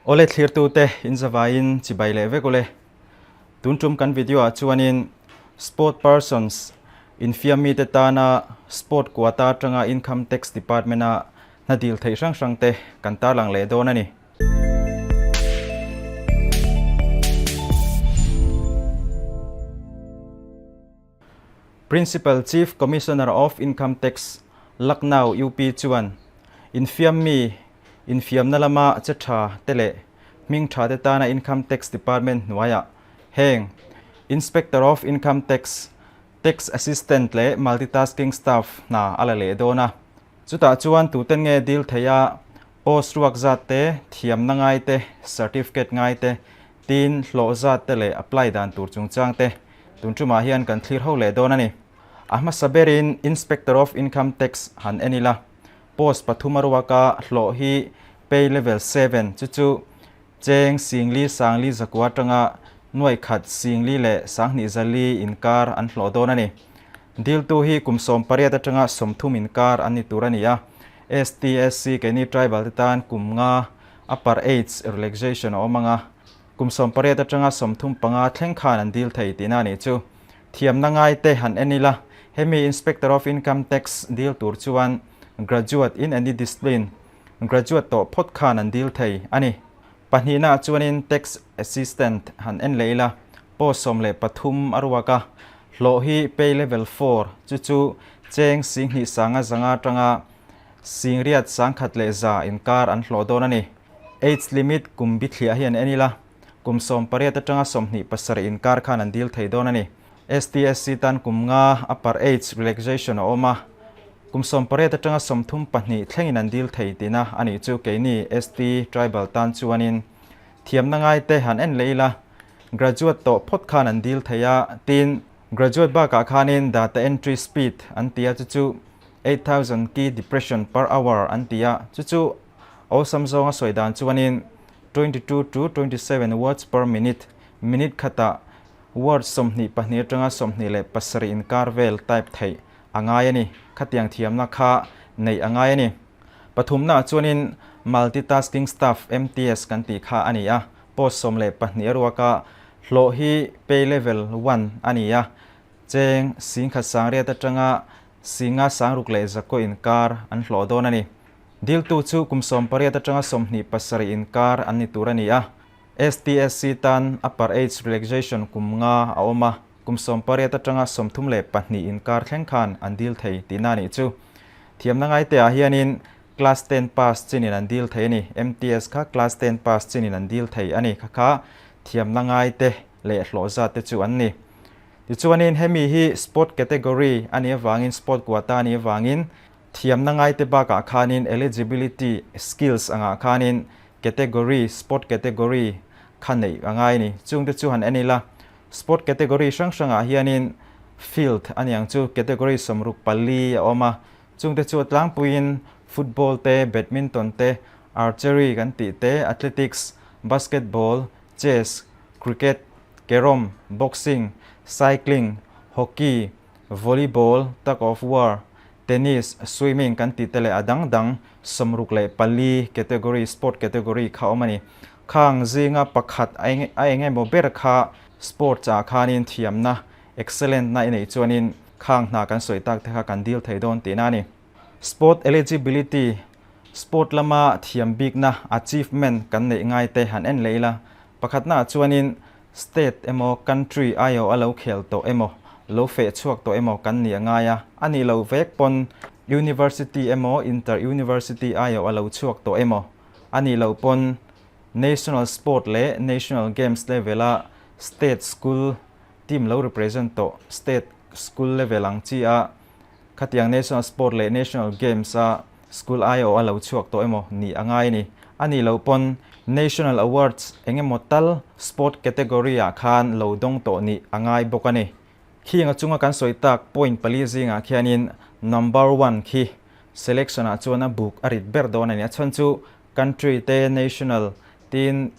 Awle thlirtute in zavaiin chibai leh vek ule. Tun tum kan video ah chuanin Sport Persons infiam mite tana Sport Quota atanga Income Tax Department a hna dil theih hrang hrang te kan tarlang leh dawn a ni. Principal Chief Commissioner of Income Tax, Lucknow, UP chuan infiam mi infiamna lama che tha te leh hming tha te tana Income Tax Department hnuaiah heng Inspector of Income Tax, Tax Assistant leh Multitasking Staff hna a la leh dawn a. Chutah chuan tuten nge dil theih a, post ruak zat te, thiamna ngai te, certificate ngai te, tin hlawh zat te leh apply dan tur chungchang te tun tumah hian kan thlir ho leh dawn a ni. A hmasa berin Inspector of Income Tax han en ila, post pathum a ruak a, hlawh hi pay level seven chu chu Cheng Singli Sangli zakua atanga nuaih khat Singli leh Sanghnih Zali inkar an hlawh dawn a ni. Diltu hi kum 18 atanga 30 inkar an ni tur a ni a. STSC keini tribal te tan kum nga upper age relaxation a awm ang a, kum 18 atanga 35 thleng khan an dil thei tihna a nih chu. Thiamna ngai te han en ila, hemi Inspector of Income Tax dil tur chuan graduate in any discipline Graduate tawh phawt khan an dil thei a ni. Pahnihnaah chuanin Tax Assistant han en leh ila, post 13 a ruak a, hlawh hi pay level four chu chu cheng 20 sanga zanga atanga 80 sangkhat leh za inkar an hlawh dawn a ni. Age limit kum bithliah hi an en ila, kum 18 atanga 27 inkar khan an dil thei dawn a ni. STSC tan kum nga upper age relaxation a awm a, kum 18 atanga 32 thlengin an dil thei tihna a nih chu keini ST tribal tan chuanin thiamna ngai te han en leh ila, graduate tawh phawt khan an dil thei a, tin graduate bakah khanin data entry speed an ti a chu chu 8000 key depression per hour an ti a, chu chu awlsam zawnga sawi dan chuanin 22 to 27 words per minute, minute khatah Word 22 atanga 27 inkar vel type theih a ngai a ni. Khatiang thiamna kha neih a ngai a ni. Pathumnaah chuanin Multitasking Staff, MTS, kan tih kha a ni a. Post 12 a ruak a, hlawh hi pay level one a ni a. Cheng 10,000 sangriat atanga 5,000 sangruk leh zakaw inkar an hlawh dawn a ni. Diltu chu kum 18 atanga 27 inkar an ni tur a ni a. STSC tan upper age relaxation kum nga a awm a, kum 18 atanga 32 inkar thleng khan an dil thei tihna a nih chu. Thiamna ngaiteah hianin class ten pass chinin an dil thei a ni. MTS kha class ten pass chinin an dil thei a ni. Kha kha thiamna ngaite leh hlawh zat te chu an ni. Tichuanin hemi hi sport category a nih avangin sport quota a nih avangin thiamna ngaite bakah khanin eligibility skills angah khanin Category, Sport Category, kha neih a ngai a ni. Chungte chu han en ila, Sport Category hrang hrangah hianin Field a niang chu Category 64 a awm a. Chungte chu a tlangpuiin Football te, Badminton te, Archery kan tih te, Athletics, Basketball, Chess, Cricket, Carrom, Boxing, Cycling, Hockey, Volleyball, Tug of War, Tennis, Swimming kan tih te leh a dang dang 64 category, sport category kha awm a ni. Khang zinga pakhat a eng emaw ber kha sports ah khanin thiamna, excellent na i neih chuanin khang hna kan sawi tak te kha kan deal thei dawn tihna a ni. Sport eligibility, sport lama thiam bikna, achievement kan neih ngai te han en leh ila, pakhatna ah chuanin State emaw country aiawh a lo khel tawh emaw, lo feh chhuak tawh emaw kan nih a ngai a, a nih lo vek pawn University emaw Inter University aiawh a lo chhuak tawh emaw, a nih loh pawn National Sport leh National Games level a State School team lo represent tawh State School level ang chi a khatiang National Sport leh National Games a School aiawh a lo chhuak tawh emaw nih a ngai a ni. A nih loh pawn National Awards eng emaw tal Sport category ah khan lo dawng tawh nih a ngai bawk a ni. Khing a chunga kan sawi tak point pali zingah khianin number one khi selection ah chuan a buk a rit ber dawn a ni. A chhan chu country te national tin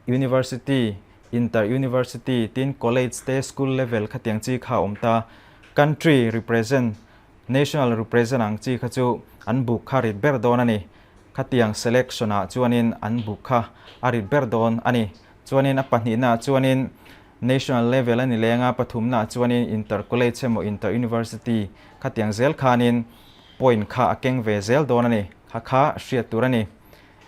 university, inter university tin college te school level khatiang chi kha a awm ta. Country represent National represent ang chi kha chu an buk kha rit ber dawn a ni. Khatiang selection ah chuanin an buk kha a rit ber dawn a ni. Chuanin a pahnihna ah chuanin National level a ni leng a, pathumna ah chuanin Inter College emaw Inter University khatiang zel khanin point kha a keng ve zel dawn a ni. Kha kha hriat tur a ni.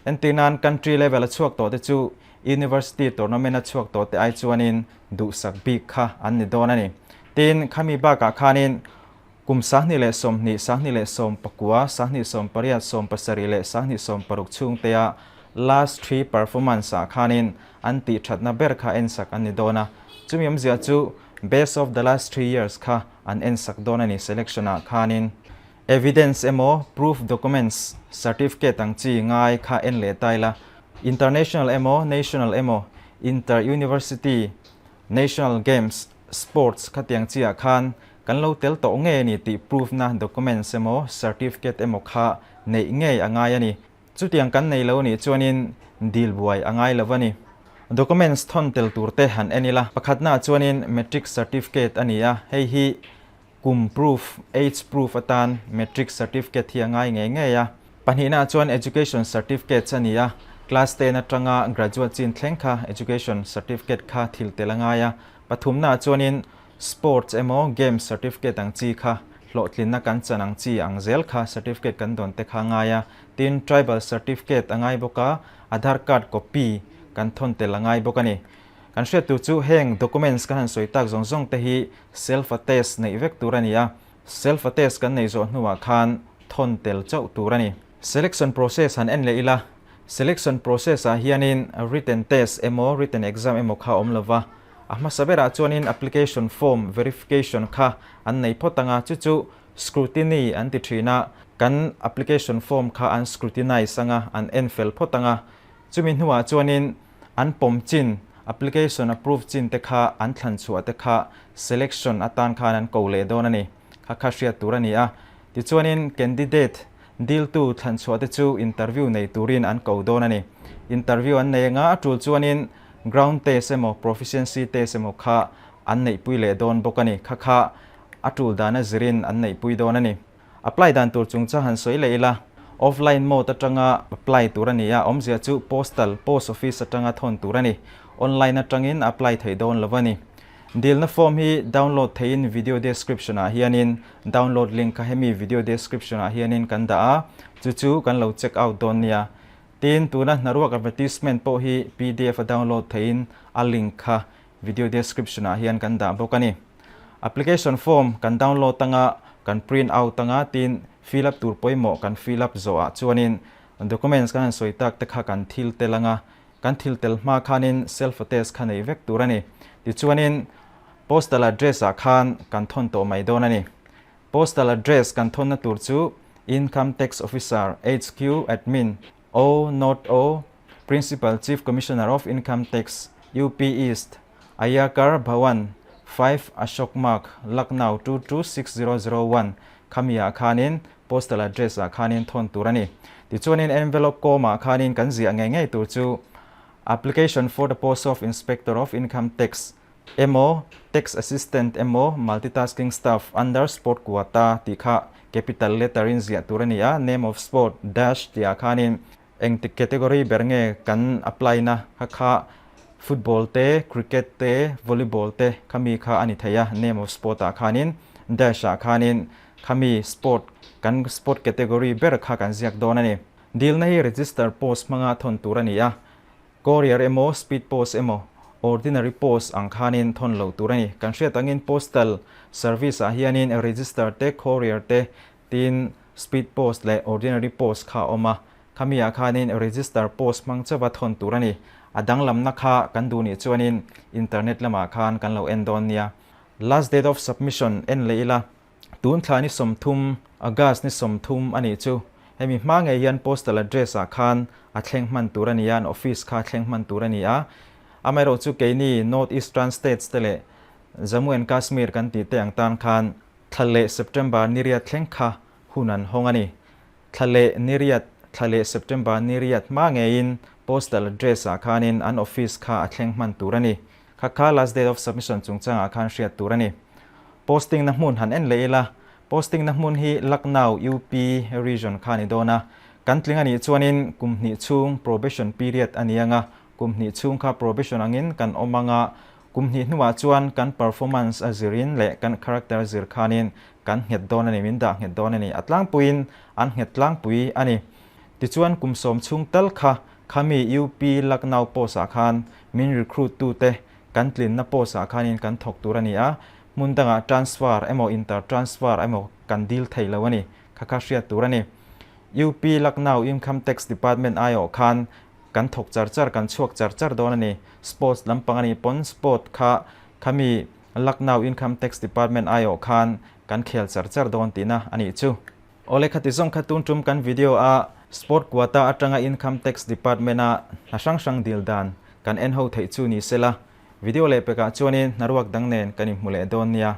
Entir nan country level a chhuak tawh te chu University tournament a chhuak tawh te ai chuanin duhsak bik kha an ni dawn a ni. Tin, khami bakah khanin Kum 2020, 2019, 2018, 17 leh 2016 chhungtea last three performance ah khanin an tih thatna ber kha ensak an ni dawn a. Chumi awmzia chu best of the last 3 years kha an ensak dawn a ni selection ah khanin. Evidence emaw proof documents, certificate ang chi ngai kha en leh ta ila. International emaw national emaw inter-university national games sports khatiang chi ah khan Kan lo tel tawh ngei a ni tih proof na documents emaw certificate emaw kha neih ngei a ngai a ni. Chutiang kan nei lo nih chuanin dil buai a ngai lo a ni. Documents thawn tel tur te han en ila. Pakhatnaah chuanin matric certificate a ni a, hei hi kum proof, age proof atan matric certificate hi a ngai ngei ngei a. Pahnihnaah chuan education certificates a ni a, class ten atanga graduate chin thleng kha education certificate kha thil tel a ngai a. Pathumnaah chuanin Sports emaw games certificate ang chi kha hlawhtlinna kan chan ang chi ang zel kha certificate kan dawn te kha a ngai a, tin tribal certificate a ngai bawk a, Aadhaar card copy kan thawn tel a ngai bawk a ni. Kan hriat tur chu heng documents kan han sawi tak zawng zawng te hi self attest neih vek tur a ni a, self attest kan neih zawh hnuah khan thawn tel chauh tur a ni. Selection process han en leh ila, selection process ah hianin written test emaw written exam emaw kha a awm lova, A hmasa berah chuanin application form verification kha an nei phawt ang a, chu chu scrutiny an ti thin a, kan application form kha an scrutinize ang a, an en fel phawt ang a, chumi hnuah chuanin an pawm chin, application approve chin te kha an thlan chhuah te kha selection atan khan an ko leh dawn a ni, kha kha hriat tur a ni a. Tichuanin candidate diltu thlan chhuah te chu interview nei turin an ko dawn a ni. Interview an nei anga a tul chuanin ground test emaw proficiency test emaw kha an neihpui leh dawn bawk a ni. Kha kha a tul dana zirin an neihpui dawn a ni. Apply dan tur chungchang han sawi leh ila, offline mode atanga apply tur a ni a, awmzia chu postal, post office atanga thawn tur a ni. Online atangin apply theih dawn lo a ni. Dilna form hi download theihin video description ah hianin download link kha hemi video description ah hianin kan dah a, chu chu kan lo check out dawn nia. Tin, tuna hnaruak advertisement pawh hi pdf a download theihin a link kha video description ah hian kan dah bawk a ni. Application form kan download anga kan print out anga tin fill up tur pawimawh kan fill up zawh ah chuanin documents kan han sawi tak te kha kan thil tel anga Kan thil tel hma khanin self attest kha nei vek tur a ni. Tichuanin postal address ah khan kan thawn tawh mai dawn a ni. Postal address kan thawnna tur chu Income Tax Officer, HQ, Admin, O, North O, Principal Chief Commissioner of Income Tax, UP East, Ayakar Bhawan, 5 Ashok Marg, Lucknow 226001 khami ah khanin Postal address ah khanin thawn tur a ni. Tichuanin envelope kawmah khanin kan ziah ngei ngei tur chu Application for the post of Inspector of Income Tax emaw Tax Assistant emaw Multitasking Staff under Sport Quota tih kha capital letter in ziah tur a ni a, Name of Sport dash tih ah khanin engtik category ber nge kan apply na kha kha Football te, Cricket te, Volleyball te khami kha a ni thei a, Name of Sport ah khanin dash ah khanin Khami sport kan sport category ber kha kan ziak dawn a ni. Dilna hi register post hmanga thawn tur a ni a, courier emaw speed post emaw ordinary post ang khanin thawn lo tur a ni. Kan hriat angin postal service ah hianin register te courier te tin speed post leh ordinary post kha a awm a, khami ah khanin register post hmang chauha thawn tur a ni. A danglamna kha kan duh nih chuanin internet lamah khan kan lo en dawn nia. Last date of submission en leh ila. Tun thla ni 30, August ni 30 a nih chu. Hemi hma ngei hian postal address ah khan a thleng hman tur a ni a, an office kha a thleng hman tur a ni a. Amaherawh chu keini North Eastern States te leh Jammu and Kashmir kan tih te ang tan khan thla leh September ni riat thleng kha hun an hawng a ni. Thla leh ni riat, thla leh September ni riat hma ngeiin postal address ah khanin an office kha a thleng hman tur a ni. Kha kha last date of submission chungchangah khan hriat tur a ni. Posting na hmun han en leh ila, posting na hmun hi Lucknow, UP, region kha a ni dawn a. Kan tling a nih chuanin kum hnih chhung probation period a ni anga, kum hnih chhung kha probation angin kan awm anga, kum hnih hnuah chuan kan performance a zirin leh kan character a zir khanin kan nghet dawn a ni, min dah nghet dawn a ni. A tlangpuiin an nghet tlangpui a ni. Tichuan kum sawm chhung tal kha khami UP Lucknow post ah khan min recruit tute kan tlinna post ah khanin kan thawk tur a ni a, hmun dangah transfer emaw inter transfer emaw kan deal thei lo a ni, kha kha hriat tur a ni. UP Lucknow Income Tax Department aiawh khan kan thawk char char, kan chhuak char char dawn a ni. Sports lampang a nih pawn sport kha khami Lucknow Income Tax Department aiawh khan kan khel char char dawn tihna a nih chu. Awle khati zawng kha tun tum kan video a Sport Quota atanga Income Tax Department a hna hrang hrang dil dan kan en ho theih chu ni sela, video lehpekah chuanin hnaruak dang nen kan inhmu leh dawn nia.